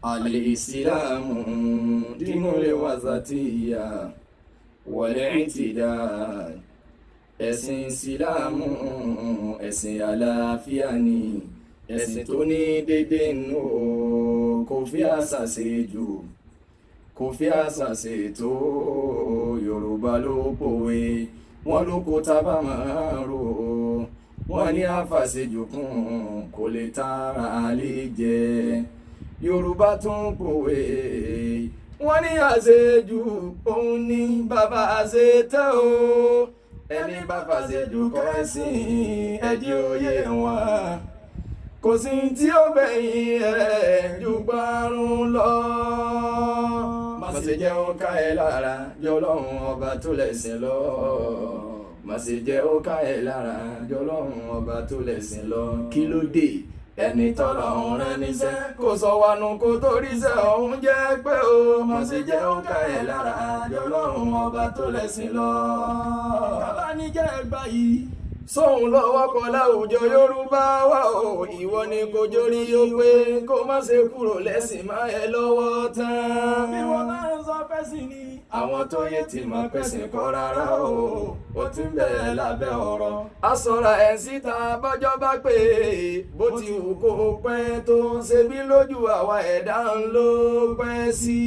الإسلام دين الوسطية والاعتدال. Ẹ̀sìn ìsìláàmù, ẹ̀sìn àlàáfíà ni, ẹ̀sìn tó ní dédé nù o. Kò fi àṣà ṣe jù, kò fi àṣà ṣe tó. Yorùbá ló pòwe, wọ́n ló kó tábà máa rò ó, wọ́n ní àfàṣejù kún kò lè tara lè jẹ. Yorùbá tún pòwe, wọ́n ní àṣejù òun ní bàbá àṣetẹ́ o. Ẹni bá fàṣejù kọ́ ẹ̀sìn, ẹ̀jẹ̀ òye wọn kò sí tí ó bẹ̀yìn ẹ̀ ju gbárùn lọ. Má ṣe jẹ́ ó ká ẹ lára jọlọ́run ọba tó lẹ̀sìn lọ. Má ṣe jẹ́ ó ká ẹ lára jọlọ́run ọba tó lẹ̀sìn lọ. Kí ló dé? Ẹni tọ́lọ́run rẹ níṣẹ́ kò sọ wánú kó torí iṣẹ́ ọ̀hún jẹ́ pé o. Má ṣe jẹ́ ó ká ẹ lára jọlọ́run ọba tó lẹ̀sìn lọ. Kábàánijẹ́ gbà yìí sóhun lọ́wọ́ kọ láwùjọ Yorùbá wa o. Ìwọ ni kò jórí ó pé kó má ṣe kúrò lẹ́sìn má ẹ lọ́wọ́ tán. Bí wọ́n bá ń sọ pẹ́sìn ni. Àwọn tó yẹ ti mọ̀ pẹ̀sìn kọ́ rárá o, ó ti ń bẹ̀rẹ̀ lábẹ́ ọ̀rọ̀. A sọ̀rọ̀ ẹ̀ síta bọ́jọ́ bá pé, bó ti wù kó pẹ́ tó ń ṣe bí lójú àwa ẹ̀dá ń ló pẹ́ sí.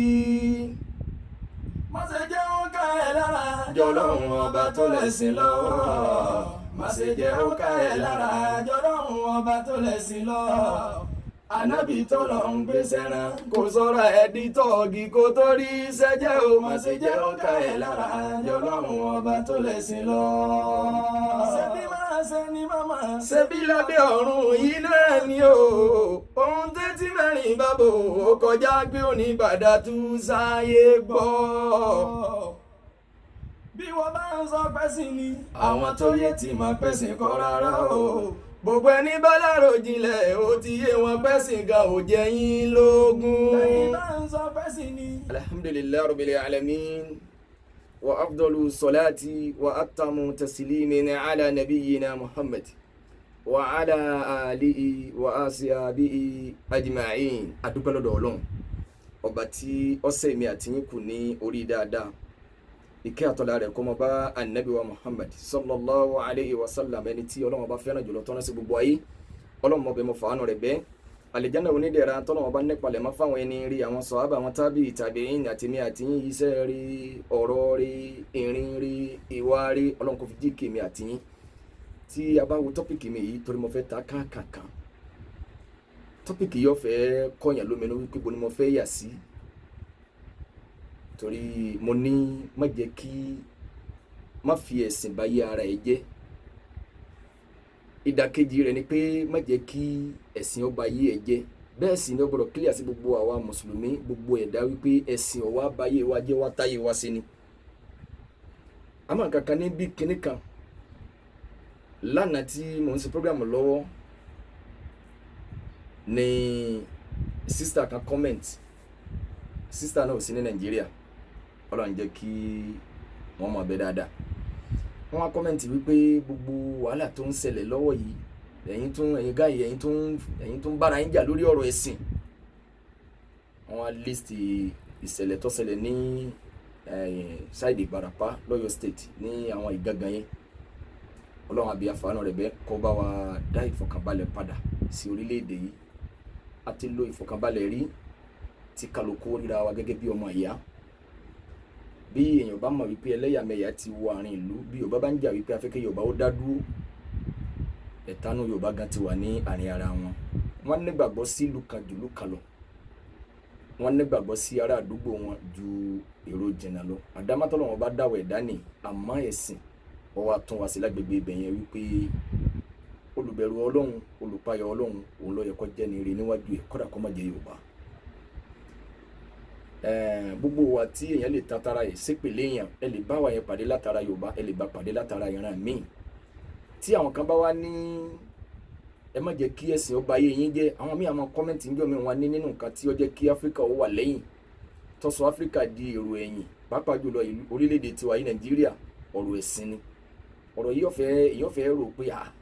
Má ṣe jẹ́ ó ká ẹ lára. Jọlọ́run ọba tó lẹ̀sìn lọ́wọ́. Má ṣe jẹ́ ó ká ẹ lára. Jọlọ́run ọba tó lẹ̀sìn lọ. Ànábì tó lọ ń gbé sẹ́ran kò sọ̀rọ̀ ẹ̀dí tọ́ọ̀gì kó tó rí sẹ́jẹ́ o. Má ṣe jẹ́ ó ká ẹ lára. Jọlọ́run ọba tó lẹ̀sìn lọ. Ṣebí máa ṣe ni màmá. Ṣebí lábẹ́ ọ̀run yìí náà ni o. Ohun tẹ́tí mẹ́rin bá bò ó kọjá pé òní bàdà tú sáyé gbọ́. Bí wọ́n bá ń sọ pẹ́sìn ni. Àwọn tó yẹ ti mọ̀ pẹ̀sìn kọ́ rárá o. Gbogbo ẹni bá lárò jinlẹ̀, ó ti yé wọn pẹ̀sìn gan ò jẹ́ yín lógún. Ẹni bá ń sọ pẹ́sìn ni. الحمد لله رب العالمين، وأفضل الصلاة وأتم تسليم على نبينا محمد وعلى آله وأصحابه أجمعين. Adúpẹ́ lọ́dọ̀ Ọlọ́run ọba tí ó ṣe èmi àti yín kù ní orí dáadáa. Ìkẹ́ àtọ́lá rẹ̀ kó máa bá anabi wa Muhammad sallallahu alayhi wa sallam, ẹni tí Ọlọ́run ọba fẹ́ràn jùlọ tọ́ná sí gbogbo ayé. Ọlọ́run ọbẹ̀ mo fàánù rẹ̀ bẹ́ẹ̀ àlìjáná onídẹ̀ra tọ́lọ́wọ́n bá nípalẹ̀ mọ́ fáwọn ẹni rí, àwọn sọ̀hábà, àwọn tábì tàbíìn, àtìmí àtìyín. Iṣẹ́ rí, ọ̀rọ̀ rí, ìrìn rí, ìwà rí, Ọlọ́run kò fi jí kèmí àtìyín. Tí a bá wo topic mi yìí, torí mo fẹ́ ta káàkàkàn, topic yìí ó fẹ́ kọ̀yàn lóminú wípé bo ni mo fẹ́ yà sí, torí mo ní má jẹ́ kí má fi ẹ̀sìn bá yé ara ẹ̀ jẹ́. Ìdàkejì rẹ̀ ni pé má jẹ́ kí ẹ̀sìn ó ba yé ẹ jẹ́. Bẹ́ẹ̀ sì ni ó gbọ́dọ̀ clear sí gbogbo àwa mùsùlùmí, gbogbo ẹ̀dá, wípé ẹ̀sìn ó wá ba yé wa jẹ́, wá táyé wa sí ni. Àmọ́ nǹkan kan ní bí kinní kan lánàá tí mò ń ṣe program lọ́wọ́ ni sister kan comment. Sister náà ò sí ní Nàìjíríà, Ọlọ́run jẹ́ kí wọ́n mọ̀ bẹ́ẹ̀ dáadáa. Wọ́n wá comment wípé gbogbo wàhálà tó ń ṣẹlẹ̀ lọ́wọ́ yìí, ẹ̀yin tún, ẹ̀yin gáyìí, ẹ̀yin tún bára yín jà lórí ọ̀rọ̀ ẹ̀sìn. Wọ́n wá list ìṣẹ̀lẹ̀ tó ṣẹlẹ̀ ní side Ìbàràpá lọ́yọ̀ State, ní àwọn Ìgangan yẹn. Ọlọ́run àbí àfààní rẹ̀ bẹ́ẹ̀ kó bá wa dá ìfọ̀kànbalẹ̀ padà sí orílẹ̀-èdè yìí. A ti lo ìfọ̀kànbalẹ̀ rí tí kálukú ríra wa gẹ́gẹ́ bí ọmọ ìyá. Bí èèyàn bá mọ̀ wípé ẹlẹ́yàmẹ̀yà ti wọ àárín ìlú, bí Yorùbá bá ń jà wípé afẹ́kẹ́ Yorùbá ó dá dúró, ẹ̀tanú Yorùbá gan ti wà ní àárín ara wọn. Wọ́n nígbàgbọ́ sí ìlú kan jù ìlú kan lọ, wọ́n nígbàgbọ́ sí ará àdúgbò wọn ju èrò jìnnà lọ. Àdámátọ́lọ́ wọn bá dáwọ̀ ẹ̀dá nì, àmọ́ ẹ̀sìn wọ́n wá tún wá sí lágbègbè ibẹ̀ yẹn wípé olùbẹ̀rù Ọlọ́run, olùpayọ̀ Ọlọ́run, òun ló yẹ kó jẹ́ ní ire níwájú ẹ̀, kódà kó má jẹ́ Yorùbá. Gbogbo wa tí èèyàn lè tatara ẹ̀ sépèlé èèyàn, ẹ lè bá wa yẹn pàdé látara Yorùbá, ẹ lè bá pàdé látara ìran míì. Tí àwọn kan bá wá ní ẹ má jẹ́ kí ẹ̀sìn ọba ayé yín jẹ́, àwọn míì àwọn comment ń jọ mi wọn ní nínú nǹkan tí ó jẹ́ kí Áfíríkà ó wà lẹ́yìn, tó sọ Áfíríkà di èrò ẹ̀yìn, pàápàá jùlọ orílẹ̀-èdè tiwa yìí, Nàìjíríà, ọ̀rọ̀ ẹ̀sìn ni. Ọ̀rọ̀ yìí ọ̀fẹ́ èèyàn fẹ́ rò pé à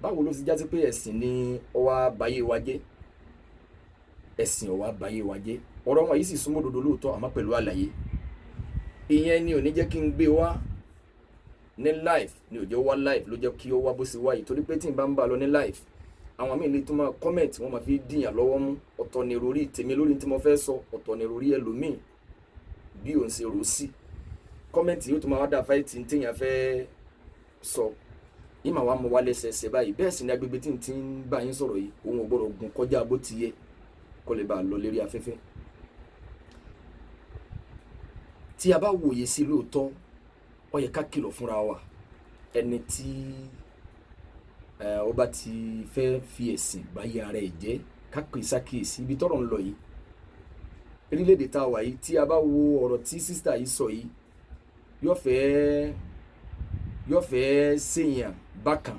báwo ló ti já sí pé ẹ̀sìn ni ó wá bayé wa jẹ́. Ẹ̀sìn ọ̀wá báyé wa jẹ́. Ọ̀rọ̀ wọn yìí sì súnmọ́ òdodo lóòótọ́, àmọ́ pẹ̀lú àlàyé. Ìyẹn ni ò ní jẹ́ kí n gbé wá ní live, ni ò jẹ́ wá live, ló jẹ́ kí ó wá bó ṣe wá yìí, torí pé tí n bá ń bá lọ ní live, àwọn míì lè tún máa comment, wọ́n máa fi dìyàn lọ́wọ́ mú. Ọ̀tọ̀ ni ìròrí tèmi lórí tí mo fẹ́ sọ, ọ̀tọ̀ ni ìròrí ẹlòmíì bí òun ṣe rò sí. Comment yóò tún máa wá dà fight téèyàn fẹ́ sọ yìí, máa wá mú wá lẹ́sẹẹsẹ báyìí. Bẹ́ẹ̀ sì ni agbègbè tí n ti ń bá yín sọ̀rọ̀ yìí, òun ò gbọ́dọ̀ gùn kọjá bó ti yẹ kó lè bá a lọ lérí afẹ́fẹ́. Tí a bá wòye sí lóòótọ́, ó yẹ ká kìlọ̀ fúnra wa. Ẹni tí ó bá ti fẹ́ fi ẹ̀sìn báyé ara ẹ̀ jẹ́, ká pè sákìyèsí ibi tọ́rọ̀ ń lọ yìí. Orílẹ̀-èdè tá a wà yìí, tí a bá wo ọ̀rọ̀ tí sísítà yìí sọ yìí, yóò fẹ́ ṣèyàn bákan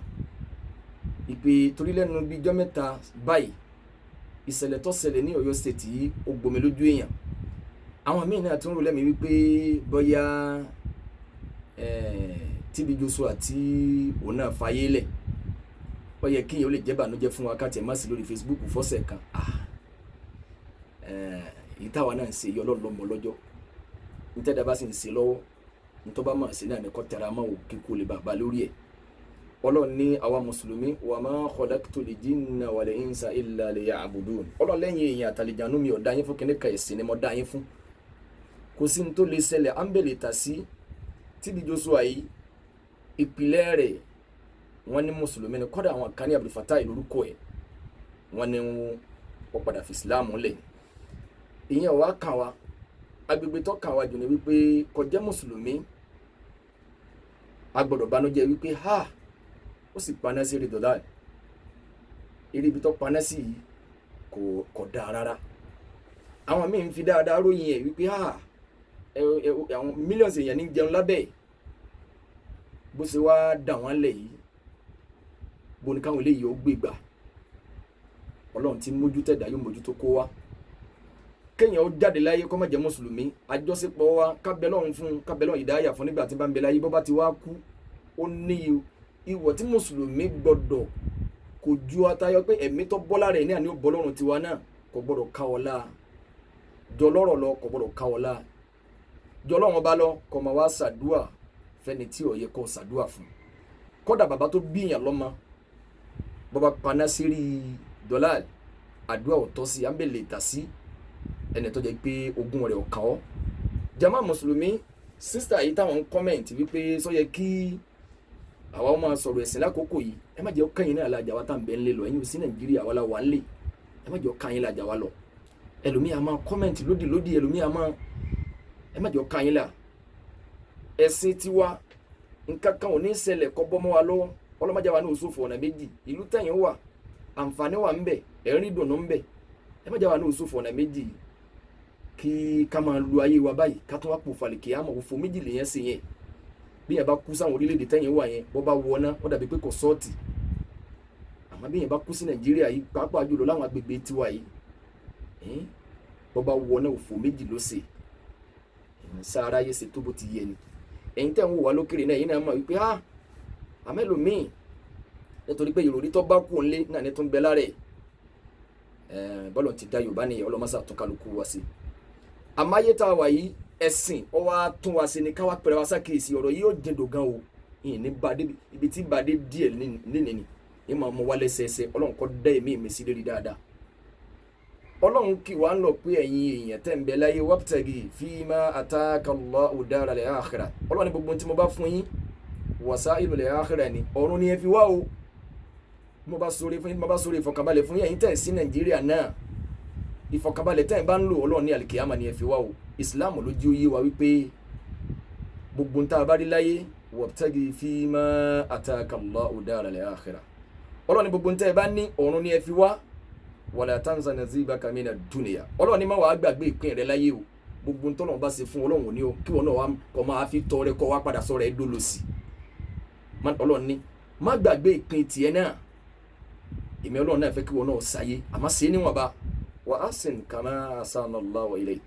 ìpè, torí lẹ́nu bíi ijọ́ mẹ́ta báyìí, ìṣẹ̀lẹ̀ tó ṣẹlẹ̀ ní Ọ̀yọ́ State yìí, ó gbomi lójú èèyàn. Àwọn míì náà tún rò lẹ́mìí wípé bóyá TB Joshua tí òun náà fayé lẹ̀, ó yẹ kíyàn ó lè jẹ́ bànújẹ́ fún wa ká tiẹ̀ má sí lórí Facebook fọ́sẹ̀ kan. Èyí táwa náà ń ṣe yọ Ọlọ́run lọ́mọ lọ́jọ́ nítẹ̀dá bá sì ń ṣe lọ́wọ́, ntọ́ bá máa ṣe náà ní kọ́ tẹra mọ́ ò, kíkú lè bàbá lórí ẹ̀. Ọlọ́run ní àwa mùsùlùmí, wa ma khalaqtul jinna wal insa illa liya'budun. Ọlọ́run lẹ́yìn èèyàn àtàlejànú, mi ò dá yín fún kíní kan, ẹ̀sìn ni mo dá yín fún. Kò sí ní tó lè ṣẹlẹ̀ ámbẹ̀lẹ̀ tà sí TB Joshua yìí. Ìpìlẹ̀ rẹ̀, wọ́n ní mùsùlùmí ni. Kọ́dà àwọn kan ní Abdul Fatai lórúkọ ẹ̀. Wọ́n ní wọ́n padà fi Islam lẹ̀. Ìyẹn wàá kàn wá. Agbègbè tó kàn wá jù ní wípé kò jẹ́ mùsùlùmí, a gbọ́dọ̀ banújẹ́ wípé ha, ó sì paná sí eré dọ̀là. Eré ibi tó paná sí yìí kò dáa rárá. Àwọn míì ń fi dáadáa ròyìn ẹ̀ wípé ha, ẹ àwọn mílíọ̀nù èèyàn ní jẹun lábẹ́ ẹ̀. Bó ṣe wá dà wọ́n lẹ̀ yìí, bó ní káwọn eléyìí ó gbé gbà. Ọlọ́run tí mójú tẹ̀dá yóò mójú tó kó wá. Kéèyàn ó jáde láyé kó má jẹ́ mùsùlùmí, àjọṣepọ̀ wa, kábẹ́lọ́hún fún, kábẹ́lọ́hún ìdáyà fún nígbà tí bá ń bẹ láyé. Bó bá ti wá kú, ó ní ìwọ̀ tí mùsùlùmí gbọ́dọ̀ kò ju atayọ pé ẹ̀mí tó bọ́ lára ẹ̀ ní àní ó bọ́ lọ́rùn tiwa náà. Kò gbọ́dọ̀ ká ọ láa jọlọ́rọ̀ lọ, kò gbọ́dọ̀ ká ọ láa jọlọ́run bá lọ, kò máa wá ṣàdúà fẹ́ni tí ò yẹ kó ṣàdúà fún. Kódà bàbá tó bíyàn lọ́mọ, bọ́ba paná sírí dọ́là, àdúrà ò tọ́ sí ámbẹ̀lẹ̀ tà sí ẹni tó jẹ́ pé ogún rẹ̀ ò kàn ọ́. Jama mùsùlùmí, sísítà yìí táwọn ń comment wípé sọ yẹ kí àwa máa sọ̀rọ̀ ẹ̀sìn lákòókò yìí, ẹ má jẹ́ ó kẹ́yìn náà lajà wa tá à ń bẹ́ ń lé lọ. Ẹ̀yin ò sí Nàìjíríà, àwa la wà ń lé. Ẹ má jẹ́ ó kẹ́yìn lajà wa lọ. Ẹlòmíì a máa comment lódì lódì, ẹlòmíì a máa, ẹ má jẹ́ ó kẹ́yìn là. Ẹ̀sìn tiwa, nǹkan kan ò ní ṣẹlẹ̀ kọ́ bọ́ mọ́ wa lọ́wọ́. Ọlọ́mọdé wa ní òṣòfò ọ̀nà méjì. Ìlú tẹ̀yìn wà, àǹfààní wà ń bẹ, ẹ̀rín dùnú ń bẹ. Ẹ má jẹ́ wa ní òṣòfò ọ̀nà méjì kí ká máa lu ayé wa báyìí, ká tún wá pò falẹ̀ kí á mọ̀ òfò méjì lèyẹn ṣe yẹn. Bí yẹn bá kú sáwọn orílẹ̀-èdè tẹ̀yìn wà yẹn, bọ́ bá wọná, ó dàbí pé kò sọ́ọ̀tì. Àmọ́ bí yẹn bá kú sí Nàìjíríà yìí, pàápàá jùlọ láwọn agbègbè tiwa yìí, bọ́ bá wọná, òfò méjì ló ṣe. Sára yé ṣe tó bó ti yẹ ni. Ẹ̀yin tẹ̀ ń wò wá lókèrè náà, ẹ̀yin náà mọ̀ wípé ah, àmẹ́lòmíì, nítorí pé ìròrí tó bá kú ńlé náà ní tó ń bẹ lára ẹ̀. Bọ́lọ̀ ti da Yorùbá nìyẹn, ọlọ́mọṣà tún kálukú wá sí. Àmáyé tá a wà yìí, ẹ̀sìn ọ wá tún wá sí ni káwá pẹ̀rẹ̀ wá sákìyèsí. Ọ̀rọ̀ yìí ó jìndò gan o. Ìyìn ní bàdé, ibi tí bàdé díẹ̀ lénìí ni ní màá mú wá lẹ́sẹẹsẹ. Ọlọ́run kọ́ dá èmi mi sí lérí dáadáa. Ọlọ́run kì wá ń lọ pé ẹ̀yin èèyàn tẹ̀ ń bẹ láyé, wabtagi fima ataka Allahu daral akhirah. Ọlọ́run ní gbogbo tí mo bá fún yín, wasailul akhirah ni, ọ̀run ni ẹ fi wá o. Mo bá sọ̀rọ̀ fún yín, mo bá sọ̀rọ̀ ìfọ̀kànbalẹ̀ fún yín, ẹ̀yin tẹ̀ sí Nàìjíríà náà, ìfọ̀kànbalẹ̀ tẹ̀ ń bá ń lò, Ọlọ́run ní àlìkìyàmà ni ẹ fi wá o. Ìsìláàmù ló jí ó yé wa wípé gbogbo ń tá a bá rí láyé, wabtagi fima ataka Allahu daral akhirah. Ọlọ́run ní gbogbo ń tẹ́ ẹ bá ní, ọ̀run ni ẹ fi wá. Wala tansa nasibaka mina dunya. Ọlọ́run ní má wàá gbàgbé ìpín rẹ láyé o. Gbogbo ń tọ́lọ́run bá ṣe fún, Ọlọ́run ní o kí wọn náà kọ́ máa fi tọrẹ, kọ́ wá padà sọ̀rọ̀ ẹ dolo sí. Ọlọ́run ní má gbàgbé ìpín tiẹ̀ náà. Èmi Ọlọ́run náà fẹ́ kí wọn náà ṣayé, àmọ́ ṣe é níwọ̀nba. Wa ahsin kama ahsana Allahu ilayk.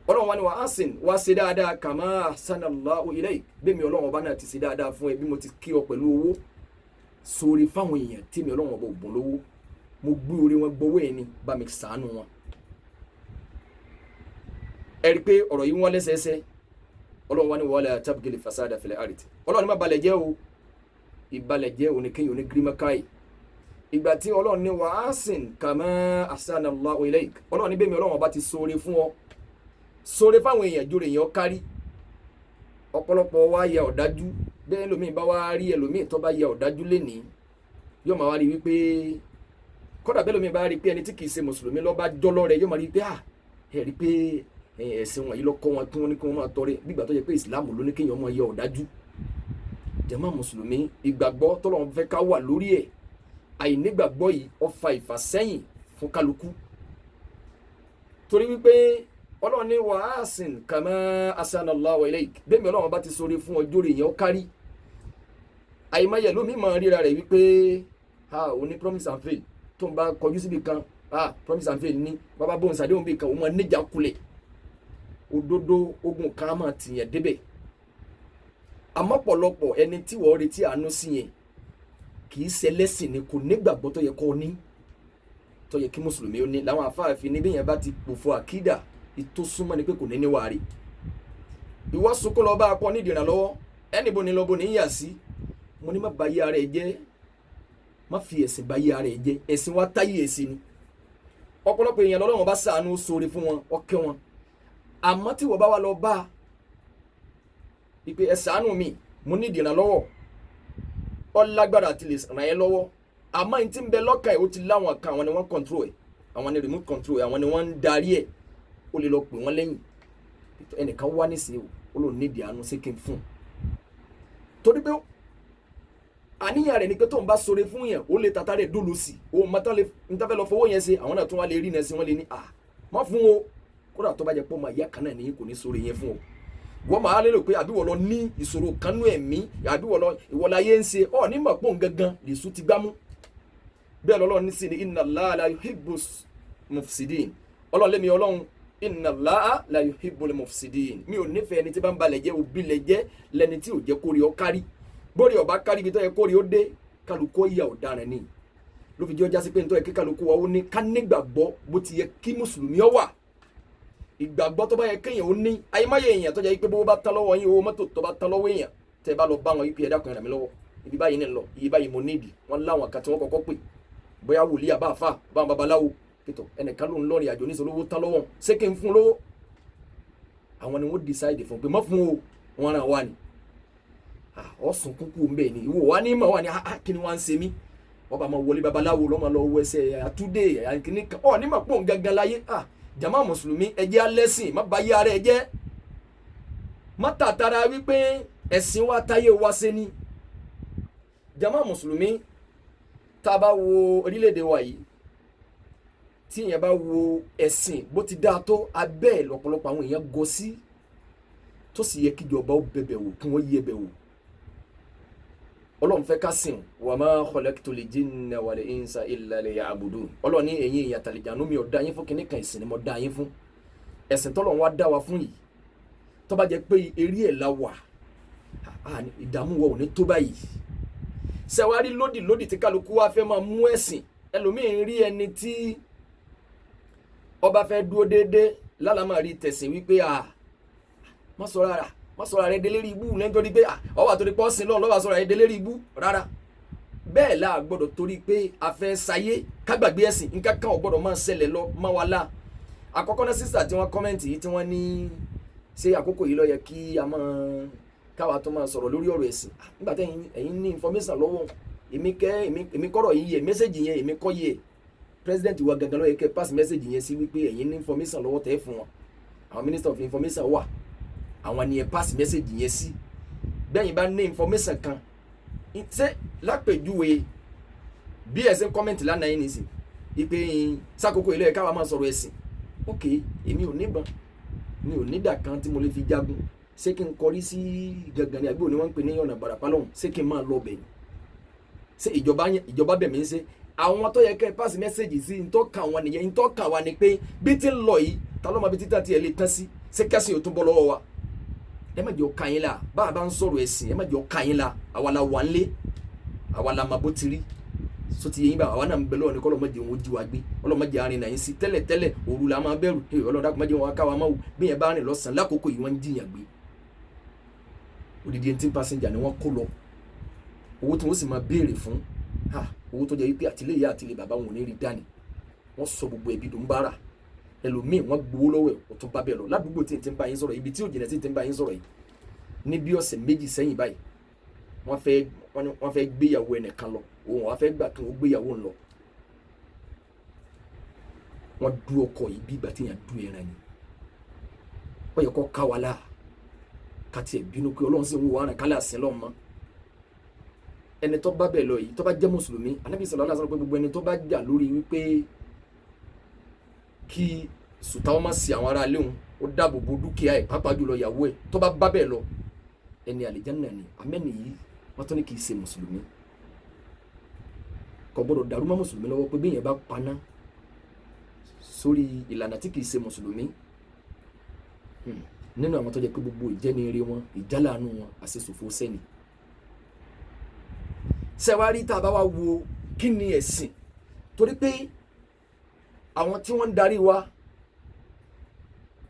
Ọlọ́run wa ni wa ahsin, wá ṣe dáadáa, kama ahsana Allahu ilayk, bẹ́ẹ̀ mi Ọlọ́run ọba náà ti ṣe dáadáa fún ẹ. Bí mo ti kí ọ pẹ̀lú owó, sórí fáwọn èèyàn tí mi Ọlọ́run ọba ò bùn lówó. Mo gbé orí wọn gbowó ẹ̀ ni, bá mi ṣàánú wọn. Ẹ rí i pé ọ̀rọ̀ yìí wọ́n lẹ́sẹẹsẹ. Ọlọ́run wa ní wala tabgil fasada fil ard. Ọlọ́run ní má balẹ̀ jẹ́ o. Ìbalẹ̀ jẹ́ òní kéèyàn ní gírímọ́káì. Ìgbà tí Ọlọ́run ní wa ahsin kama ahsana Allahu ilayk, Ọlọ́run ní bẹ́ẹ̀ mi Ọlọ́run ọba ti ṣoore fún ọ, ṣoore fáwọn èèyàn jóore èèyàn kárí. Ọ̀pọ̀lọpọ̀ wa ya ọ̀dájú bẹ́ẹ̀. Ẹlòmíì bá wá rí ẹlòmíì tó bá ya ọ̀dájú lénìí, yóò máa wá rí wípé kódà bẹ́ẹ̀ lómi bá rí pé ẹni tí kìí ṣe mùsùlùmí ló bá jọ́lọ́ rẹ̀, yóò máa rí pé ah, ẹ rí pé ẹ̀sìn wọ̀nyí ló kọ́ wọn tí wọ́n ní kí wọ́n máa tọrẹ, nígbà tó yẹ pé ìsìláàmù ló ní kéèyàn máa ya ọ̀dájú. Jàmá mùsùlùmí, ìgbàgbọ́ tọ́lọ́run fẹ́ ká wà lórí ẹ̀, àìnígbàgbọ́ yìí ó fa ìfàsẹ́yìn fún kálukú, torí wípé Ọlọ́run ní wa ahsin kama ahsana Allahu ilayk, bẹ́ẹ̀ mi Ọlọ́run bá ti sọre fún ọjọ́ rẹ̀ yẹn ó kárí. Àìmọye lómi máa ríra rẹ̀ wípé ha, òun ní promise and fail. Tó ń bá kọjú síbi kan, ah, promise and fail ní bàbá bóun sàdéhùn bí kan, òun máa níjà kulẹ̀. Òdodo ogun kan máa tìyàn débẹ̀. Àmọ́ pọ̀lọpọ̀ ẹni tí wọ́n retí àánú sí yẹn kì í ṣẹlẹ́sìn ni, kò nígbàgbọ́ tó yẹ kó ní, tó yẹ kí mùsùlùmí ó ní. Làwọn afáàfin níbí yẹn bá ti pòfo àkídà, ìtò súnmọ́ ni pé kò ní níwàárí. Ìwọ sunkún lọ bá a pọ̀ nídìí ìrànlọ́wọ́, ẹnì bo ni lọ bo ní yà sí. Mo ní má ba yé ara ẹ jẹ́, má fi ẹ̀sìn ba yé ara ẹ jẹ́. Ẹ̀sìn wa táyé ẹ̀sìn ni. Ọ̀pọ̀lọpọ̀ èèyàn lọ́lọ́run bá ṣàánú sóore fún wọn, ọkẹ́ wọn. Àmọ́ tí wọ́n bá wà lọ bá a ìpè ẹ ṣàánú mi, mo ní ìdìrànlọ́wọ́, ó lágbára àti lè ràn ẹ́ lọ́wọ́, àmọ́ ní tí ń bẹ lọ́kàn ẹ̀, ó ti láwọn kan, àwọn ni wọ́n control ẹ̀, àwọn ni remote control ẹ̀, àwọn ni wọ́n ń darí ẹ̀. Ó lè lọ pè wọ́n lẹ́yìn, ẹnìkan wá nísìnyí o, ó lò nídìí àánú, sí kí n fún un? Torí pé àníyàn rẹ̀ ni pé tó ń bá sọre fún yẹn, ó lè tata rẹ̀ dólo sí o mọ́tò lè ń tafẹ́ lọ fowó yẹn ṣe. Àwọn náà tún wá lè rí iná sí wọ́n lè ní à má fún o. Kódà tó bá jẹ́ pé ọmọ ìyá kan náà ní kò ní sọre yẹn fún o, wọ́n máa lérò pé àbí wọ́n lọ ní ìṣòro kanú ẹ̀mí, àbí wọ́n lọ ìwọ́láyé ń ṣe ọ̀ ní mọ̀ pọ̀ gangan lèṣu ti gbámú. Bẹ́ẹ̀ lọ́lọ́run ní sí ni inna Allaha la yuhibbul mufsidin. Ọlọ́run lémi Ọlọ́run, inna Allaha la yuhibbul mufsidin, mi ò nífẹ̀ẹ́ ẹni tí bá ń balẹ̀ jẹ́. Òbí lẹ̀ jẹ́ lẹni tí ò jẹ́ kórè ọ kárí, bórí ọba kárí ibi tó yẹ kórè ó dé. Kálukú ìyà ọ̀daràn ni ló fi jẹ́ ọjà sí pé nítorí kí kálukú wa ó ní ká nígbàgbọ́ bó ti yẹ kí mùsùlùmí ọ wà, ìgbàgbọ́ tó bá yẹ kéèyàn ó ní. Àyèmáyé èèyàn tó jẹ́ pé bó bá tán lọ́wọ́ yín, owó mọ́tò tó bá tán lọ́wọ́ èèyàn, tẹ́ bá lọ bá wọn wípé ẹ dákun, ẹ ràn mí lọ́wọ́, ibi báyìí ní lọ, iye báyìí mo nídìí, wọ́n láwọn kan tí wọ́n kọ́kọ́ pè, bóyá wòlíì, àbá àfà, báwọn babaláwo pẹ̀tọ̀, ẹnìkan ló ń lọ́rin àjò níṣẹ́, lówó tán lọ́wọ́, ṣé kí n fún lówó? Àwọn ni wọ́n decide fún pé má fún o, wọ́n ràn wá ni ọ̀sùn kúkú ń bẹ̀ ni. Ìwọ wa ní mọ̀ wá ní kí ni wọ́n ń ṣe mí? Wọ́n bá máa wọlé babaláwo lọ́mọ lọ wọ ẹsẹ̀ àtúndé àkíní kan ọ̀ ní mọ̀ pọ̀ gangan láyé. Jama mùsùlùmí, ẹ jẹ́ alẹ́sìn, má ba yé ara ẹ jẹ́, má tàtàrà wípé ẹ̀sìn wa táyé wa ṣe ni. Jama mùsùlùmí, tá a bá wo orílẹ̀-èdè wa yìí, tí èèyàn bá wo ẹ̀sìn bó ti dáa tó, abẹ́ ẹ̀ lọ́pọ̀lọpọ̀ àwọn èèyàn gọ sí, tó sì yẹ kíjọba ó bẹ̀bẹ̀ wò, kí wọ́n yí ẹbẹ̀ wò. Ọlọ́run fẹ́ ká sìn. Wa ma khalaqtul jinna wal insa illa liya'budun. Ọlọ́run ní ẹ̀yin èèyàn àtàlìjànú, mi ò dá yín fún kinní kan, ìsìn ni mo dá yín fún. Ẹ̀sìn tọ́lọ́run wá dá wa fún yìí, tó bá jẹ́ pé eré ẹ̀ la wà, ìdààmú wa ò ní tó báyìí. Ṣẹ̀wárí lódì lódì tí kálukú wa fẹ́ máa mú ẹ̀sìn, ẹlòmíín rí ẹni tí ọba fẹ́ dúró déédéé lálàmà rí tẹ̀sìn wípé má sọ rárá, má sọ̀rọ̀ rẹ délé rí ibú, nítorí pé ọwọ́ àtòrí pọ́ sí lọ́wọ́ lọ́wọ́ sọ̀rọ̀ rẹ délé rí ibú rárá. Bẹ́ẹ̀ la gbọ́dọ̀ torí pé a fẹ́ sayé kágbàgbé ẹ̀sìn. Nǹkan kan ò gbọ́dọ̀ máa ṣẹlẹ̀ lọ má wa la. Àkọ́kọ́ náà, sísà tí wọ́n comment yìí, tí wọ́n ní ṣé àkókò yìí ló yẹ kí a máa káwa tó máa sọ̀rọ̀ lórí ọ̀rọ̀ ẹ̀sìn, nígbà tí ẹ̀yin ní information lọ́wọ́, èmi kẹ́ èmi kọ́rọ̀ yìí yẹ message yẹn, èmi kọ́ yẹ president wa gangan ló yẹ kẹ́ pass message yẹn sí, wípé ẹ̀yin ní information lọ́wọ́ tẹ́ fún wọn. Àwọn minister of information wà, àwọn ni ẹ pass message yẹn sí. Bẹ́ẹ̀ yín bá ní information kan, ṣé lápèjúwe bí ẹ ṣe ń comment lánàá yín nìsín ìpè sákòókò ilé ẹ̀ káwa máa sọ̀rọ̀ ẹ̀sìn? Ok, èmi ò níbọn, mi ò nídà kan tí mo lè fi jagun. Ṣé kí n kọrí sí gangan ní àbí òní wọ́n ń pè ní ọ̀nà Ìbàràpá lọ́hùn? Ṣé kí n máa lọ bẹ̀ ni? Ṣé ìjọba bẹ̀ mí ń ṣe? Àwọn tó yẹ kẹ́ ẹ pass message sí, ntọ́ka wọn nìyẹn. Ntọ́ka wa ni pé bí ti ń lọ yìí, ta ló máa bí títà tiẹ̀ lè tán sí? Ṣé kẹ́sìn ò tún bọ́ lọ́wọ́ wa? Ẹ má jẹ́ ó ka yín la. Bá a bá ń sọ̀rọ̀ ẹ̀sìn, ẹ má jẹ́ ó ka yín la. Àwa la wà ń lé, àwa la máa bó ti rí. So ti yẹn bá àwa náà ń bẹ lọ́wọ́ ní kọ́lọ́ mọ́jẹ wọn jí wa gbé, ọlọ́mọdé arìn náà yín sí tẹ́lẹ̀ tẹ́lẹ̀ òru la máa bẹ̀rù. Ọlọ́dà kò mọ́jẹ wọn ká wa máa wò bí yẹn bá rìn lọ́sàn-án lákòókò yìí wọ́n ń jiyàn gbé. Odidi 18 passenger ni wọ́n kó lọ. Owó tí wọ́n sì máa béèrè fún, owó tó jẹ́ wípé àtìlé ìyá àtìlé bàbá wọn ò ní rí dání. Wọ́n sọ gbogbo ẹbí dùn bára. Ẹlòmíì wọ́n gbowó lọ́wọ́ ẹ̀, ó tún bá bẹ́ẹ̀ lọ. Ládùúgbò tí n ti ń bá yín sọ̀rọ̀, ibi tí ò jìnnà tí n ti ń bá yín sọ̀rọ̀ yìí, ní bí ọ̀sẹ̀ méjì sẹ́yìn báyìí, wọ́n fẹ́ gbéyàwó ẹnìkan lọ. Òun wọ́n fẹ́ gbà kí wọ́n gbéyàwó ń lọ. Wọ́n du ọkọ̀ yìí bí ìgbà tí èèyàn du ẹran ni. Wọ́n yẹ kó ká wa láà, ká tiẹ̀ bínú pé Ọlọ́run sì ń wo àrùn kálẹ̀ àsìn lọ́mọ. Ẹni tó bá bẹ̀ lọ yìí tó bá jẹ́ mùsùlùmí, Ànábì sallallahu alaihi wasallam pé gbogbo ẹni tó bá jà lórí wípé kí sùtá wọn má sí àwọn ará ilé òun, ó dáàbò bo dúkìá ẹ̀, pàápàá jùlọ ìyàwó ẹ̀, tó bá bá bẹ̀ lọ, ẹni àlìjánnà ni. Àmẹ́ni yìí wọ́n tún ní kì í ṣe mùsùlùmí. Kò gbọ́dọ̀ dàrú mọ́ mùsùlùmí lọ́wọ́ pé bí èèyàn bá paná sórí ìlànà tí kì í ṣe mùsùlùmí. Nínú àwọn tó jẹ́ pé gbogbo ìjẹ́niire wọn, ìjálàánú wọn, àṣesòfò sẹ́ni. Ṣẹ̀wárí tá a bá wá wo kí ni ẹ̀sìn, torí pé àwọn tí wọ́n ń darí wa,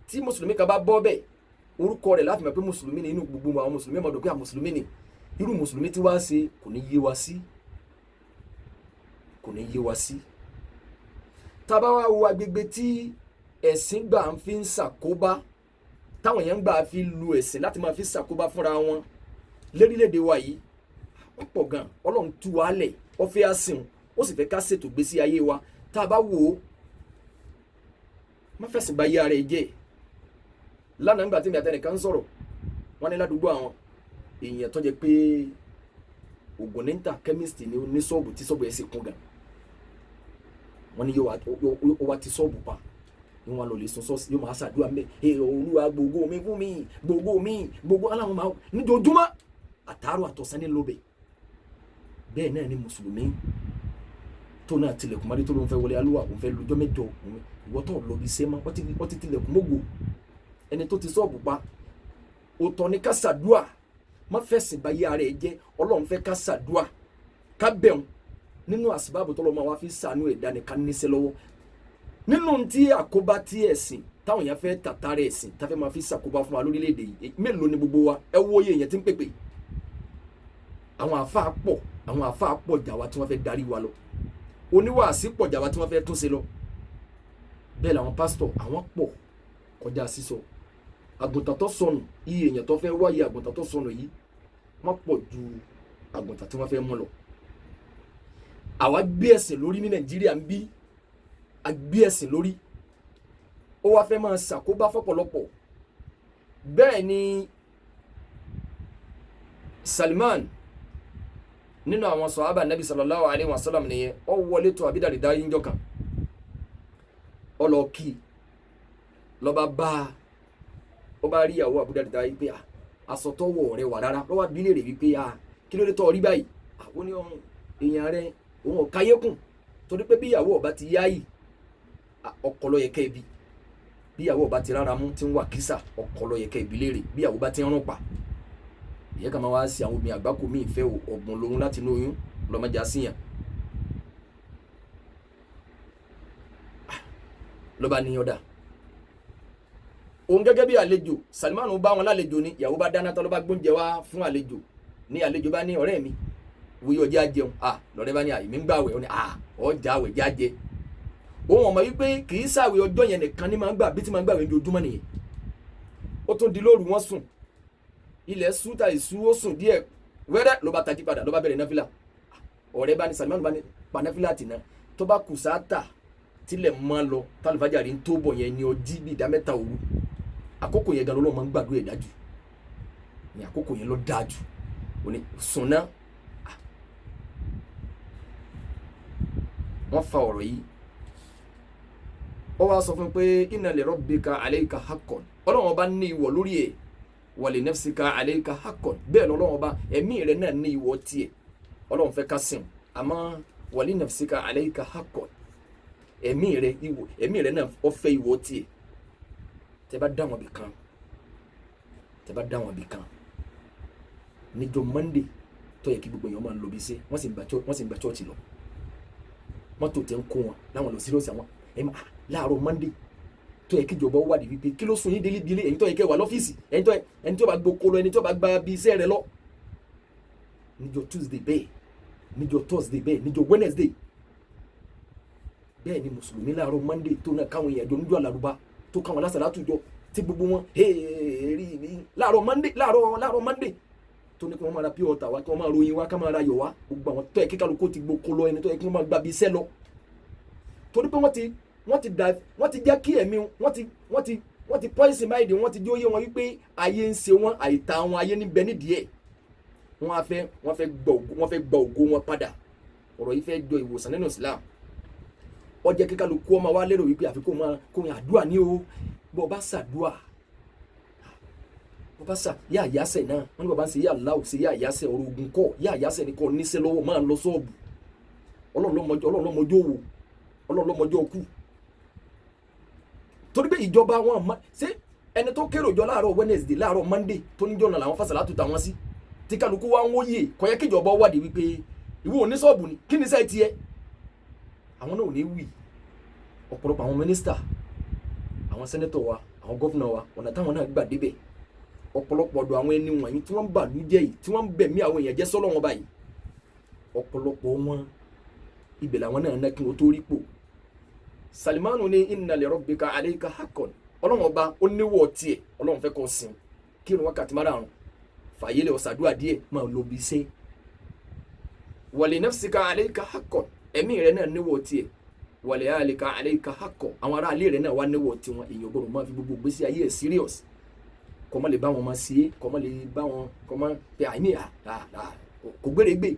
tí mùsùlùmí kan bá bọ́ bẹ́ẹ̀, orúkọ rẹ̀ láti mọ̀ pé mùsùlùmí ni, inú gbogbo àwọn mùsùlùmí mọ̀ dùn pé mùsùlùmí ni. Irú mùsùlùmí tí wàá ṣe kò ní yé wa sí, kò ní yé wa sí. Tá a bá wá wo agbègbè tí ẹ̀sìn gbà ń fi ń ṣàkóbá, táwọn èèyàn gbà fi lu ẹ̀sìn láti máa fi ṣàkóbá fúnra wọn lérílẹ̀‐èdè wa yìí, ó pọ̀ gan. Ọlọ́run tú wa lẹ̀, ó fẹ́ á sìn, ó sì fẹ́ ká ṣètò gbésí ayé wa. Tá a bá wò ó, má fẹ̀sìn bá yé ara ẹ jẹ́. Lánàá nígbà tí mi àtẹnìkan ń sọ̀rọ̀, wọ́n ní ládùúgbò àwọn èèyàn tó jẹ́ pé oògùn ní ń ta, chemist ni, ó ní ṣọ́ọ̀bù tí ṣọ́ọ̀bù ẹ̀ sì kún gan. Wọ́n ní yóò wá ti ṣọ́ọ̀bù pa, ní wọn lọ lè sun ṣọ́ọ̀ṣì, yóò máa ṣàdúrà mbẹ́, ẹ Olúwa gbogbo mi fún mi, gbogbo mi, gbogbo aláwọn máa níjojúmọ́ àtàárọ̀ àtọ̀sán ní lóbẹ̀. Bẹ́ẹ̀ náà ni mùsùlùmí tó náà tilẹ̀kùn mọ́rí tó ló ń fẹ́ wọlé alúwà, òun fẹ́ lọ́jọ́ mẹ́jọ, ìwọ tó lọ bí sẹ́mọ́, wọ́n ti tilẹ̀kùn mọ́gò. Ẹni tó ti ṣọ́ọ̀bù pa, òtọ̀ ni ká ṣàdúà, má fẹ̀sìn bá yé ara ẹ jẹ́. Ọlọ́run fẹ́ ká ṣàdúà, ká bẹ̀rùn nínú àsìbáàbò tọ́lọ́ máa wá fi ṣàánú ẹ̀dá ni ká níṣẹ́ lọ́wọ́. Nínú tí àkóbá tí ẹ̀sìn táwọn èèyàn fẹ́ tàtàrà ẹ̀sìn tá fẹ́ máa fi ṣàkóbá fún wa lórílẹ̀‐èdè yìí, mélòó ni gbogbo wa? Ẹ wo iye èèyàn tí ń pèpè. Àwọn àáfàá pọ̀, àwọn àáfàá pọ̀ jà wá tí wọ́n fẹ́ darí wa lọ. Oníwàásí pọ̀ jà wá tí wọ́n fẹ́ túnṣe lọ. Bẹ́ẹ̀ làwọn pásítọ̀, àwọn pọ̀ kọjá sísọ. Àgùntàn tó sọnù, iye èèyàn tó fẹ́ wáyé àgùntàn tó sọnù yìí, wọ́n pọ̀ ju àgùntàn tí wọ́n fẹ́ mú lọ. Àwa gbé ẹ̀sìn lórí ní Nàìjíríà ń bí, a gbé ẹ̀sìn lórí, ó wá fẹ́ máa ṣàkóbá fọ́pọ̀lọpọ̀. Bẹ́ẹ̀ ni Salman nínú àwọn sọ̀hábà Nabi sallallahu alayhi wa sallam nìyẹn, ó wọlé tó Abi Darda yín jọ kan, ó lọ kí lọ́ba bá ó bá rí ìyàwó Abu Darda yìí pé aṣọ tó wọ̀ rẹ̀ wà rárá, lọ́wọ́ abilé rẹ̀ wípé kí ló dé tó rí báyìí? Àwọn ní ọ̀hún èèyàn rẹ̀ òun ò káyékùn, torí pé bí ìyàwó ọba ti yáyì, ọkọ ló yẹ kẹ́ bí. Bí ìyàwó ọba ti rárá mú tí ń wà kísà, ọkọ ló yẹ kẹ́ bí léèrè. Bí ìyàwó bá ti ń rún pa, ìyẹn kà máa wá sí àwọn obìnrin àgbákò míì fẹ́ ọ̀gbun lòun láti inú oyún lọ́mọdé àṣìyàn. Lọ́ba ní ọ̀dà òun gẹ́gẹ́ bí àlejò, Salman bá wọn lálejò ni, ìyàwó bá dáná tán ló bá gbóúnjẹ wá fún àlejò. Ní àlejò bá ní ọ̀rẹ́ mi wòye ọjà jẹun, lọ́rẹ́ bá ní àyè mi ń gbàwẹ̀, ó ní ọjà àwẹ̀ já jẹ. Òun ọmọ wípé kì í sàwẹ̀ ọjọ́ yẹn nìkan ní máa ń gbà, bí tí máa ń gbàwẹ̀ ojoojúmọ́ nìyẹn. Ó tún di lóru, wọ́n sùn, ilẹ̀ sú ta ìsú, ó sùn díẹ̀ wẹ́rẹ́ ló bá tají padà, ló bá bẹ̀rẹ̀ náfìlà. Ọ̀rẹ́ bá ní Salman bá ní pa náfìlà tì ná, tó bá kù sáátà tilẹ̀ mọ́ lọ tálífàjárì ń tó bọ̀ yẹn ní ọjí bí ìdá mẹ́ta òru. Àkókò yẹn gan ló máa ń gbàdúrà ẹ̀ dájú ní àkókò yẹn ló dáa jù. Ó ní sùn ná. Wọ́n fa ọ̀rọ̀ yìí, ó wá sọ fún pé inna li rabbika alayka haqqan, Ọlọ́run ọba ní ìwọ̀ lórí ẹ̀, wa li nafsika alayka haqqan, bẹ́ẹ̀ lọ́lọ́run ọba ẹ̀mí rẹ̀ náà ní ìwọ̀ tiẹ̀. Ọlọ́run fẹ́ ká sìn, àmọ́ wa li nafsika alayka haqqan, ẹ̀mí rẹ̀ ìwọ̀, ẹ̀mí rẹ̀ náà ó fẹ́ ìwọ̀ tiẹ̀. Tẹ́ bá dá wọn bì kan, tẹ́ bá dá wọn bì kan níjọ́ Monday tó yẹ kí gbogbo èèyàn máa ń lọ bí iṣẹ́, wọ́n sì ń gba chọ́ọ̀chì lọ. Mọ́tò tẹ̀ ń kó wọn láwọn lọ serious. Àwọn ẹ̀ máa láàárọ̀ Monday tó yẹ kíjọba wádìí wípé kí ló sún yín délé bílé, ẹ̀yin tó yẹ kẹ́ wà lọ́fíìsì, ẹ̀yin tó ẹni tó bá gboko lọ, ẹni tó bá gba bí iṣẹ́ rẹ lọ. Níjọ́ Tuesday bẹ́ẹ̀, níjọ́ Thursday bẹ́ẹ̀, níjọ́ Wednesday bẹ́ẹ̀ ni mùsùlùmí láàárọ̀ Monday tó náà káwọn èèyàn jọ níjọ́ àlàrúbá tó káwọn lásàlátù jọ tí gbogbo wọn rí mi láàárọ̀ Monday, láàárọ̀ Monday tó ní kí wọ́n máa ra pure water wá, kí wọ́n máa ròyìn wá, ká máa ra yọ̀ wá. Gbogbo àwọn tó yẹ kí kálukú ti gboko lọ, ẹni tó yẹ kí wọ́n máa gba bí iṣẹ́ lọ, torí pé wọ́n ti jẹ́ kí ẹ̀mí wọ́n ti poison mind wọ́n, ti jẹ́ ó yé wọn wípé ayé ń ṣe wọn, àìta wọn, ayé níbẹ̀ nídìí ẹ̀. Wọ́n fẹ́ gba ògo wọn padà. Ọ̀rọ̀ yìí fẹ́ jọ ìwòsàn nínú Islam. Ó jẹ́ kí kálukú ọmọ wa lérò wípé àfi kó máa kó máa àdúrà ní o. Bó o bá ṣàdúà, bó o bá ṣà yá àyásẹ̀ náà, wọ́n ní bàbá ń ṣe yá aláwọ̀ ṣe yá àyásẹ̀. Ọ̀rọ̀ ogun kọ́ yá àyásẹ̀ ni kò níṣẹ́ lọ́wọ́, máa lọ sọ́ọ̀bù. Ọlọ́run ló mọjọ́ òwò, Ọlọ́run ló mọjọ́ kú. Torí pé ìjọba wọn ma ṣé ẹni tó kérò jọ láàárọ̀ Wednesday, láàárọ̀ Monday tó níjọ́ náà làwọn fàṣàlátù tàwọn sí tí kálukú wa ń wóyè. Kò yẹ kíjọba wádìí wípé ìwọ oníṣọ́ọ̀bù ni, kí ni sẹ́ẹ̀ tiẹ̀? Àwọn náà ò ní wì. Ọ̀pọ̀lọpọ̀ àwọn mínísítà, àwọn senator wa, àwọn governor wa, ọ̀nà táwọn náà gbà débẹ̀, ọ̀pọ̀lọpọ̀ ọ̀dọ̀ àwọn ẹni wọ̀nyí tí wọ́n ń bàlú jẹ́ yìí, tí wọ́n ń bẹ̀mí àwọn èèyàn jẹ́ sọ́lọ́ wọn báyìí, ọ̀pọ̀lọpọ̀ wọn ibẹ̀ làwọn náà ná kí wọ́n tó rí pò. Salimanu ní inna li rabbika alayka haqqan. Ọlọ́run ọba ó níwọ̀ tiẹ̀, Ọlọ́run fẹ́ kó sìn, kírun wákàtí márààrún, fàyèlè, ọ̀sàdúrà díẹ̀, máa lo bí iṣẹ́. Wa li nafsika alayka haqqan, ẹ̀mí rẹ̀ náà níwọ̀ tiẹ̀. Wa li ahlika alayka haqqan, àwọn ará ilé rẹ̀ náà wá níwọ̀ tiwọn. Èèyàn gbọ́dọ̀ máa fi gbogbo gbèsè ayé ẹ̀ serious, kọ́ mọ́ lè bá wọn máa ṣe é, kọ́ mọ́ lè bá wọn kọ́ mọ́ pé àìní kò gbèrègbè.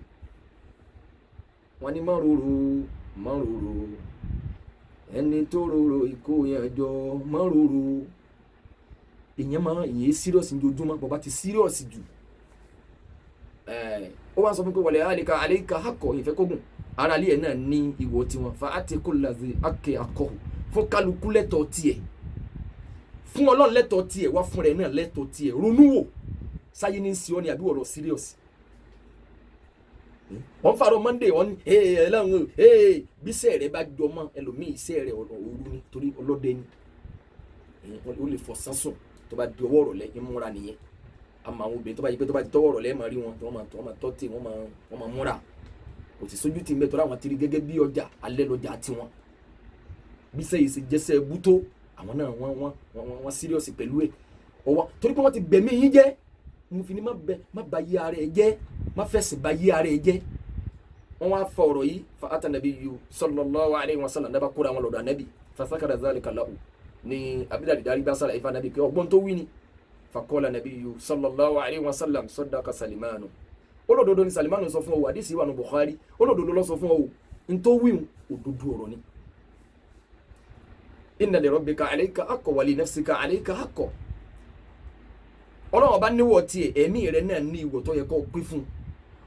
Wọ́n ní má rorò, má rorò, ẹni tó rorò ikú yẹn jọ, má rorò. Èèyàn máa èèyàn serious ní ojoojúmọ́. Bọ́ bá ti serious jù, ó wá sọ fún pé wa li ahlika alayka haqqan, ìfẹ́ kógùn ara ilé ẹ̀ náà ní ìwọ̀ tiwọn. Fa ati kulla dhi haqqin haqqahu, fún kálukú lẹ́tọ̀ọ́ tiẹ̀, fún Ọlọ́run lẹ́tọ̀ọ́ tiẹ̀, wá fún rẹ̀ náà lẹ́tọ̀ọ́ tiẹ̀. Ronú wò, sáyé ní sí ọ ni àbí wọ́n lọ serious? Wọ́n fàrọ̀ Monday, wọ́n ní ee ẹlẹ́run o, ee bísẹ̀ rẹ bá jọ mọ́ ẹlòmíì, iṣẹ́ rẹ̀ òru ni, torí ọlọ́dẹ ni. Ó lè fọ̀ sánsùn, tó bá di ọwọ́ ọ̀rọ̀lẹ́ ìmúra nìyẹn. Àmọ́ àwọn obìnrin tó bá yí pé tó bá di tọwọ́ ọ̀rọ̀lẹ́, máa rí wọn tí wọ́n máa tọ́ tí wọ́n máa múra. Kò sì sójú tì mẹ́tọ́ láwọn tiri gẹ́gẹ́ bí ọjà alẹ́ lọ́jà tiwọn. Bísẹ̀ yìí ṣe jẹ́sẹ̀ bútó, àwọn náà wọ́n serious pẹ̀lú ẹ̀ ọwọ́, torí pé wọ́n ti bẹ̀mí yín jẹ́. Mo fi ni má bẹ, má ba yí ara ẹ jẹ́, má fẹ̀sìn ba yí ara ẹ jẹ́. Wọ́n wá fa ọ̀rọ̀ yìí fa ata nabiyyu sallallahu alayhi wa sallam, dábàá kóra wọn lọ́dọ̀ anabi. Fa dhakara dhalika lahu, ní abidali dari bá sára ifá anabi pé ọgbọ́n tó wí ni. Faqala nabiyyu sallallahu alayhi wa sallam: sadaqa Salimanu. Olódodo ni Salimanu sọ fún ọ. Àdìsí wà ní Bukhari. Olódodo ló sọ fún ọ, ntó wíwù, òdodo ọ̀rọ̀ ni. Inna li rabbika alayka haqqan wa li nafsika alayka haqqan. Ọlọ́run bá níwọ̀ tiẹ̀, ẹ̀mí rẹ̀ náà ní ìwọ̀ tó yẹ kó pín fún.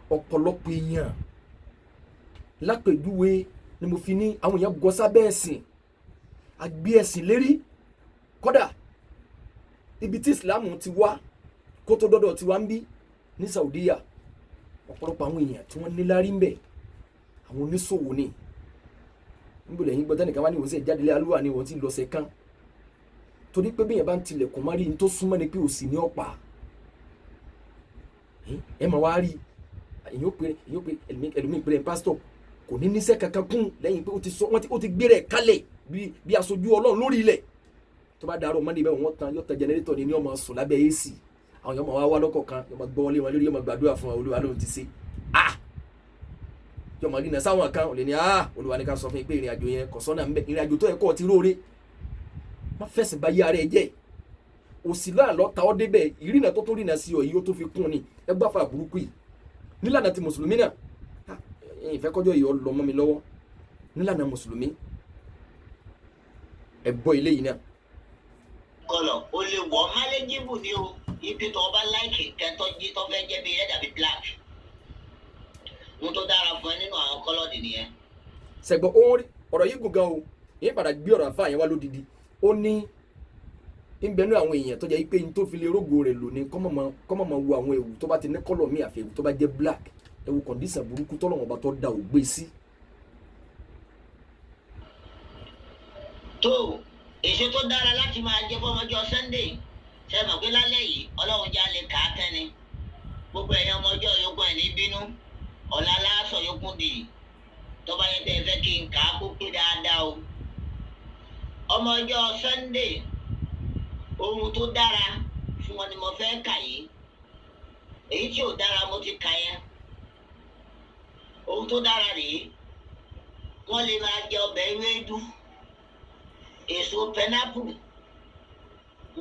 Ọ̀pọ̀lọpọ̀ èèyàn, lápèjúwe ni mo fi ní àwọn èèyàn gọ sábẹ́ ẹ̀sìn, àgbé ẹ̀sìn lérí. Kódà ibi tí Ìsìláàmù ti wá kó tó dọ́dọ̀ tiwa ń bí ní Saudiya, ọ̀pọ̀lọpọ̀ àwọn èèyàn tí wọ́n níláárí ń bẹ̀, àwọn oníṣòwò ni. Níbo lẹ́yìn gbọ́dọ̀ nìkan wá ní ìwòsàn ìjáde alúwà ni wọ́n ti lọ́sẹ̀ kan, torí pé bí yẹn bá ń tilẹ̀kùn má rí ní tó súnmọ́ ni pé òsì ní ọ̀pá ẹ máa wá rí. Èyàn ó pè ẹlòmíì pé pásítọ̀, kò ní níṣẹ́ kankan kún lẹ́yìn pé ó ti sọ wọ́n ti ó ti gbé rẹ̀ kalẹ̀ bí aṣojú Ọlọ́run lórí ilẹ̀. Tó bá darọ̀ mọ́ndé bẹ́ẹ̀, wọ́n tan yóò tan generator ni, ní ọmọ sùn lábẹ́ AC. Àwọn yóò máa wá wá lọ́kọ̀ kan, yóò máa gbọ́ wọlé wọn lórí, yóò máa gbàdúrà fún wọn. Olúwa lóhun ti ṣe, ah, yóò máa rí iná sáwọn kan ò lè ní, ah, Olúwa ní ká sọ fún yín pé ìrìn àjò yẹn kò sọ́nà ńbẹ. Ìrìn àjò tó yẹ kó o ti róore, má fẹ̀sìn bá yí ara ẹ jẹ́. Òsì náà lọ ta ọ́ débẹ̀, ìrìnà tó tó rìnà sí ọ yìí, ó tó fi kún ni. Ẹ gbáfà burúkú yìí nílànà ti mùsùlùmí náà, ìfẹ́ kọjọ́ yìí ọ lọ mọ́ mi lọ́wọ́. Nílànà mùsùlùmí, ẹ gbọ́ ilé yìí náà. Colour o lè wọ manageable ni o. Ibi tó o bá like kẹtọ jí tó fẹ́ jẹ́ bí red àbí black, ohun tó dára fún ẹ nínú àwọn colour nìyẹn. Sẹ̀gbọ́n, ó ń rí ọ̀rọ̀ yìí gùn gan o. Yìí padà gbé ọ̀rọ̀ àfáà yẹn wá lódìdí. Ó ní ń bẹnu àwọn èèyàn tó jẹ́ pé n tó fi lè rógo rẹ̀ lò ní kọ́mọ̀ máa wo àwọn ewu tó bá ti ní colour míì, àfi ewu tó bá jẹ́ black. Ewu condition burúkú tọ́lọ́wọ́n bá tó da ò gbé sí. Tó èso tó dára láti máa jẹ fọmọjọ́ Sunday, ṣe mọ̀ pé lálẹ́ yìí Ọlọ́run já lè kà á tán ni. Gbogbo ẹ̀yin ọmọ ọjọ́ yòókù ẹ̀ ní bínú, ọ̀la aláṣọ yòókù dì tó bá yẹ tẹ́ ẹ fẹ́ kí n kà á kó pé dáadáa o. Ọmọ ọjọ́ Sunday, ohun tó dára fún wọn ni mo fẹ́ kà yìí. Èyí tí ò dára mo ti kà yẹn. Ohun tó dára rèé, wọ́n lè máa jẹ ọbẹ̀ ewédú, èso pineapple,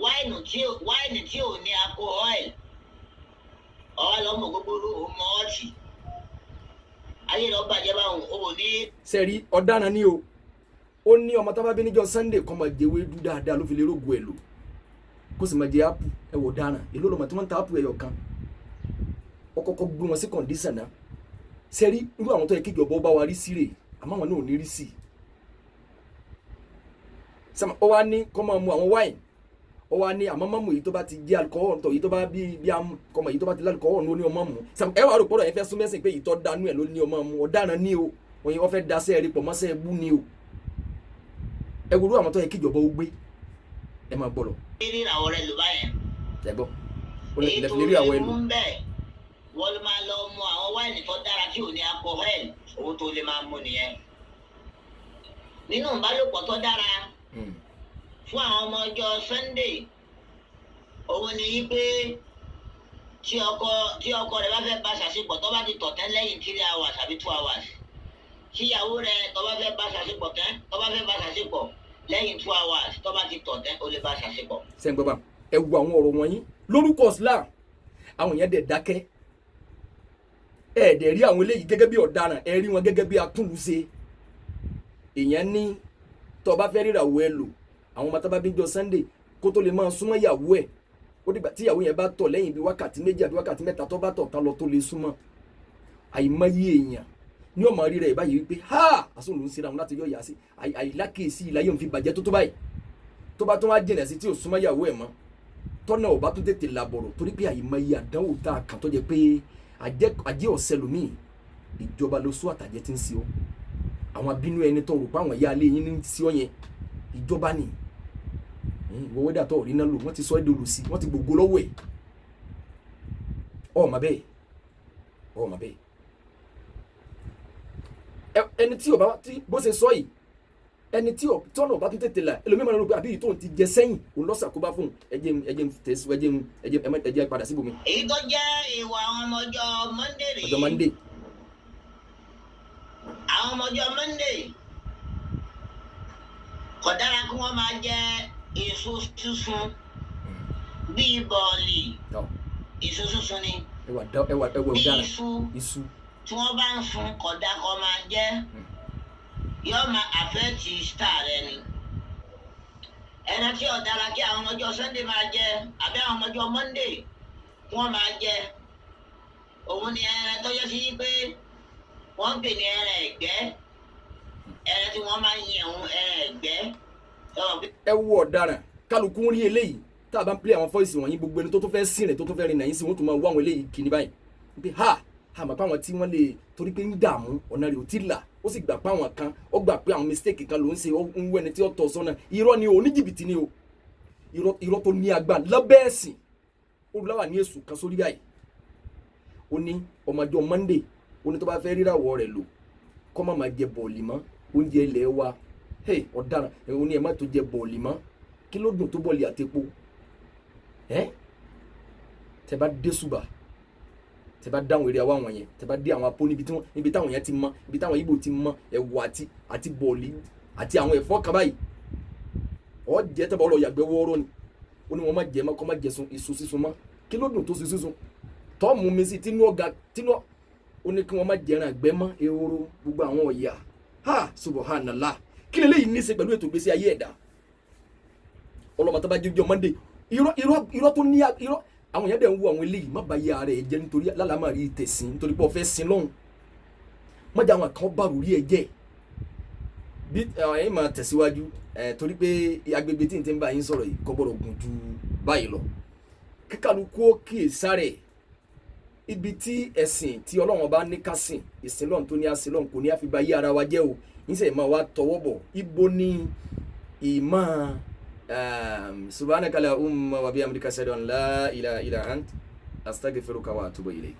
wáìnì tí ò ní alcohol, ọ̀wá lọ́mọ gbogbo òun mọ́ ọ̀tì ayé lọ́ọ́ bàjẹ́ báwọn ò ní. Sẹ́rí ọ̀daràn ni o. Ó ní ọmọ tó bá bí níjọ́ Sunday kó máa jẹ ewédú dáadáa ló fi lè rógo ẹ̀ lò, kó sì máa jẹ apple. Ẹ wò ọ̀daràn, èló lọ́mọ tí wọ́n ń ta apple ẹyọ kan? Ó kọ́kọ́ gbé wọn sí condition náà. Sẹ́rí irú àwọn tó yẹ kí ìjọba ó bá wa rí sí rè, àmọ́ àwọn náà ò ní rí sí i. Sẹ́mi ó wá ní kó máa mu àwọn wine, ó wá ní àmọ́ mọ́mú èyí tó bá ti jẹ́ alcohol tó èyí tó bá bí bí kọ́mọ èyí tó bá ti lálùkọ́hol ló ní ọmọ mu. Sẹ́mi ẹ wà rò pọ́dọ̀ yẹn fẹ́ sún mẹ́sìn pé ìtọ́ danú ẹ̀ ló ní ọmọ mu. Ọ̀daràn ní o, wọ́n yẹn wọ́n fẹ́ daṣẹ́ ẹ̀rí pọ̀ mọ́sẹ́ ẹbú ní o. Ẹ wo irú àwọn tó yẹ kí ìjọba ó gbé. Ẹ máa gbọ́ lọ. Ríràwọ̀ rẹ lò báyẹn. Ẹ gbọ́, ó lè Èyí tó lè rí àwọn lè ẹlò mú bẹ́ẹ̀, wọ́n ló máa lọ mu àwọn wáìnì tó dára tí ò ní alcohol, owó tó lè máa mú nìyẹn. Nínú ìbálòpọ̀ tó dára fún àwọn ọmọ ọjọ́ Sunday, òun ni yí pé tí ọkọ rẹ bá fẹ́ bá ṣàṣepọ̀, tó bá ti tọ̀ tán lẹ́yìn 3 hours àbí 2 hours, tí ìyàwó rẹ tó bá fẹ́ bá ṣàṣepọ̀ tán, tó bá fẹ́ bá ṣàṣepọ̀ lẹ́yìn 2 hours, tó bá ti tọ̀ tán, ó lè bá ṣàṣepọ̀. Sẹ́yìn gbọ́ bá ẹ wo àwọn ọ̀rọ̀ wọ̀nyí lórúkọ Islam, àwọn yẹn dẹ̀ dákẹ́. Ẹ dẹ̀ rí àwọn eléyìí gẹ́gẹ́ bí ọ̀daràn, ẹ rí wọn gẹ́gẹ́ bí atúnlùṣe. Èèyàn ní tó bá fẹ́ ríra wo ẹ lò, àwọn ọmọ tó bá bí jọ Sunday, kó tó lè máa súnmọ́ ìyàwó ẹ̀, ó dìgbà tí ìyàwó yẹn bá tọ̀ lẹ́yìn bí wákàtí 2 àbí wákàtí 3, tó bá tọ̀ tán lọ tó lè súnmọ́. Àìmọye èèyàn ní ọmọ rírẹ ẹ̀ báyìí wípé ha, àsùn ló ń ṣera wọn láti yọ ìyá sí àìlákèésí ìlàyé òun fi bàjẹ́ tó tó báyìí. Tó bá tún wá jìnà sí tí ò súnmọ́ ìyàwó ẹ̀ mọ́, tọ́nà ò bá tún tètè làbọ̀rọ̀, torí pé àìmọye àdánwò tá a kàn tó jẹ́ pé àjẹ́ ọ̀sẹ̀ lómi ìjọba ló sún àtàjẹ́ tí ń sí ọ. Àwọn abínú ẹni tó rò pé àwọn ìyá alẹ́ yín ní sí ọ yẹn, ìjọba ni. Ìwọ wẹ́dà tó rí náà lò, wọ́n ti sọ ẹ́ dòlò sí, wọ́n ti gbogbo lọ́wọ́ ẹ̀. Ọ̀ mà bẹ́ẹ̀, ọ̀ mà bẹ́ẹ̀. Ẹni tí ò bá tí bó ṣe sọ yìí, ẹni tí tọ́nà bá tún tètè là, ẹlòmíràn máa ń rò pé àbí èyí tóun ti jẹ sẹ́yìn òun lọ́sàkóbá fún un. Ẹ jẹ́ n tẹ̀sí, ẹ jẹ́ padà síbòmí. Èyí tó jẹ́ ìwà àwọn ọmọ ọjọ́ Monday rèé. Ọjọ́ Monday. Àwọn ọmọ ọjọ́ Monday, kò dára kí wọ́n máa jẹ èso sísun bíi bọ́ọ̀lì. Tọ́. Èso sísun ni. Ẹwà ẹwà ẹwà bí ọ̀daràn. Iṣu. Iṣu. Tí wọ́n bá ń sun, kódà kó máa jẹ, yóò máa affect star rẹ ni. Ẹran tí ò dára kí àwọn ọmọ ọjọ́ Sunday máa jẹ àbí àwọn ọmọ ọjọ́ Monday kí wọ́n máa jẹ, òun ni ẹran tó yẹ sí pé wọ́n ń pè ní ẹran ẹ̀gbẹ́, ẹran tí wọ́n máa ń yẹn òun, ẹran ẹ̀gbẹ́. Ẹ wo ọ̀daràn, kálukú ń rí eléyìí. Tá a bá ń play àwọn voice wọ̀nyí, gbogbo ẹni tó tún fẹ́ sìn rẹ̀, tó tún fẹ́ rìn nàyín sí, wọ́n tún máa wá àwọn eléyìí kìíní báyìí pé ha ha mọ̀ pé àwọn tí wọ́n lè torí pé ń dààmú, ọ̀nà rẹ̀ ò tí là, ó sì gbà pé àwọn kan, ó gbà pé àwọn mistake kan ló ń ṣe, ó ń wọ ẹni tí ó tọ́ sọ́nà. Irọ́ ni o, oníjìbìtì ni o. Irọ́, irọ́ tó ní agbára lábẹ́ ẹ̀sìn. Olùlàwà ní èṣù kan sórí báyìí. Ó ní ọmọjọ́ Monday, ó ní tó bá fẹ́ ríràwọ̀ rẹ̀ lò, kó má máa jẹ bọ̀ọ̀lì mọ́, oúnjẹ ilẹ̀ wa. Hey, ọ̀daràn! Ó ní ẹ má tó jẹ bọ̀ọ̀lì mọ́. Kí ló dùn tó bọ̀ọ̀lì àtepo? Ẹ́ tẹ bá dé ṣùgbà, tẹ bá dáhùn eré àwọn yẹn, tẹ bá dé àwọn apó níbi tí wọn, níbi táwọn yẹn ti mọ, níbi táwọn Ìgbò ti mọ ẹ̀wà àti bọ̀ọ̀lì àti àwọn ẹ̀fọ́ kan báyìí, ọ jẹ tẹ bá lọ yàgbẹ́ wọ́ọ́rọ́ ni. Ó ní wọn má jẹ mọ́, kọ́ má jẹ sun iṣu sísun mọ́. Kí ló dùn tó sí sísun tọ́ mú mi sí tínú ọ̀gá tínú? Ó ní kí wọ́n má jẹran àgbẹ̀ mọ́, ehoro, gbogbo àwọn ọ̀yà. Ha, subhanallah! Kí lélẹ́yìí ní í ṣe pẹ̀lú ètò ìgbésí ayé ẹ̀dá? Ọlọ́mọ tó bá jẹ́ ọjọ́ Monday, irọ́, irọ́, irọ́ tó ní irọ́. Àwọn èèyàn dẹ̀ ń wo àwọn eléyìí. Má ba yé ara ẹ̀ jẹ́ nítorí lálàmárì tẹ̀sìn, nítorí pé ó fẹ́ sin lọ́hùn. Mọ́jà àwọn kan bá rúrí ẹ̀ jẹ́ bí ẹ̀yin máa tẹ̀síwájú ẹ̀, torí pé agbègbè tí n ti ń bá yín sọ̀rọ̀ yìí kò gbọ́dọ̀ gùn ju báyìí lọ. Kíkàlùkù ó kíyè sáré ibi tí ẹ̀sìn tí Ọlọ́run bá ní ká sìn, ìsìn lọ́run tó ní á sìn lọ́run, kò ní á fi ba yé ara wa jẹ́ o. Yín sẹ́yìn máa wá tọwọ́ bọ̀ ibo ní. Ìmọ̀ subhanaka la umma wa bihamdika ashhadu an la ilaha illa ant astaghfiruka wa atubu ilayk.